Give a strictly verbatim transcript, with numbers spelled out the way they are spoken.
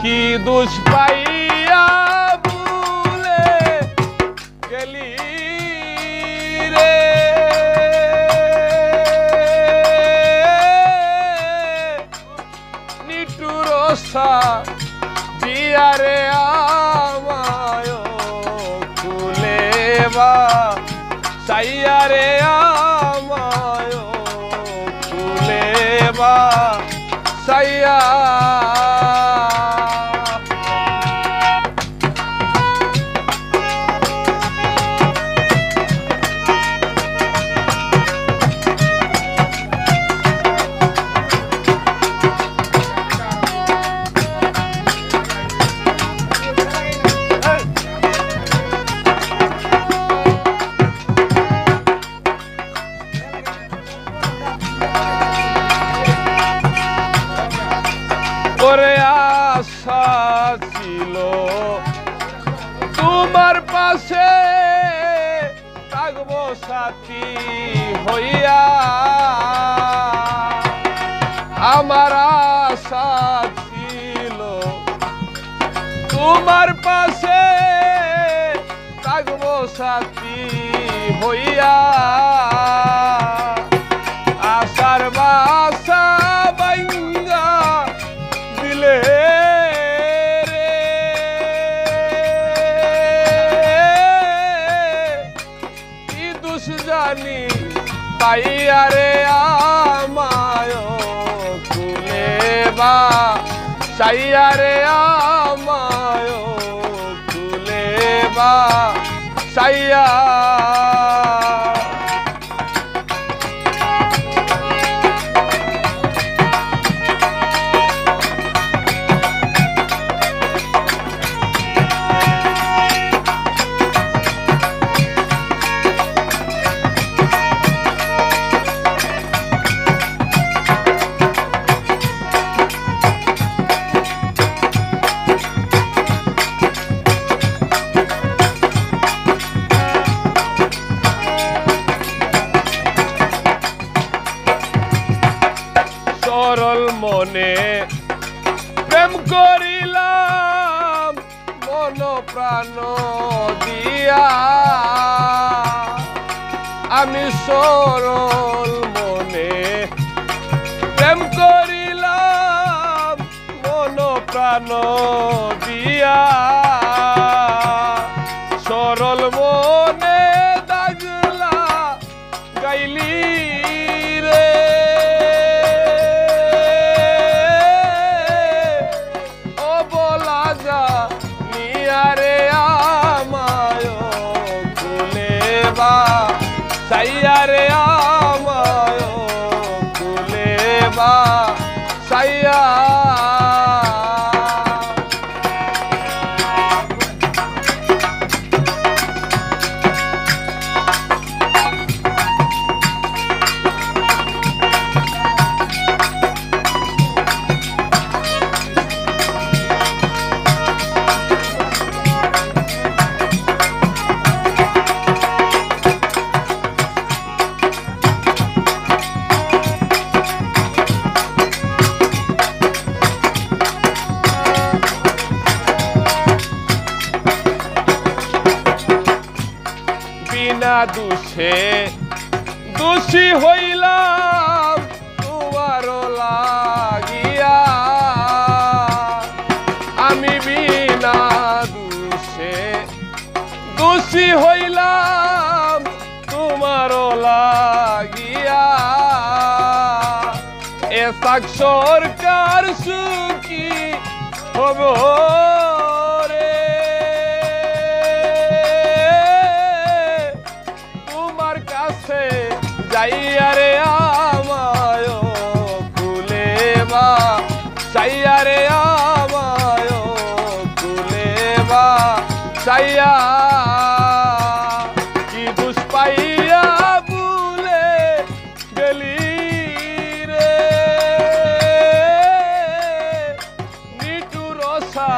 কি দোষ পাইয়া ভুলে গেলি রে নিঠুর সাজিয়া রে আমায় তুলে বা সাইয়া রে আমায় তুলে বা সাইয়া। ওরে আশা ছিল তোমার পাশে থাকবো সাথী হইয়া। আমার আশা ছিল তোমার পাশে থাকবো সাথী হইয়া। আশার বাসা ভাঙ্গা দিলে রে কি দোষ জানি পাইয়া রে আমায় তুলে বা সাইয়া রে আমায় তুলে বা সাইয়া। সরল মনে প্রেম করিলাম মন প্রাণ দিয়া। আমি সরল মনে প্রেম করিলাম মন প্রাণ দিয়া। সরল মনে দাগ লাগাইলি রে অবলা জানিয়া রে আমায় তুলে বা সাইয়া রে আমায় তুলে বা সাইয়া। বিনা দোষে দোষী হইলাম তোমার লাগিয়া। আমি বিনা দোষে দোষী হইলাম তোমার লাগিয়া। এসাক সরকার সুখী হব রে তোমার কাছে যাইয়া রে আমায় তুলে বা সাইয়া রে আমায় তুলে বা সাইয়া। কি দোষ পাইয়া ভুলে গেলি রে নিঠুর আশা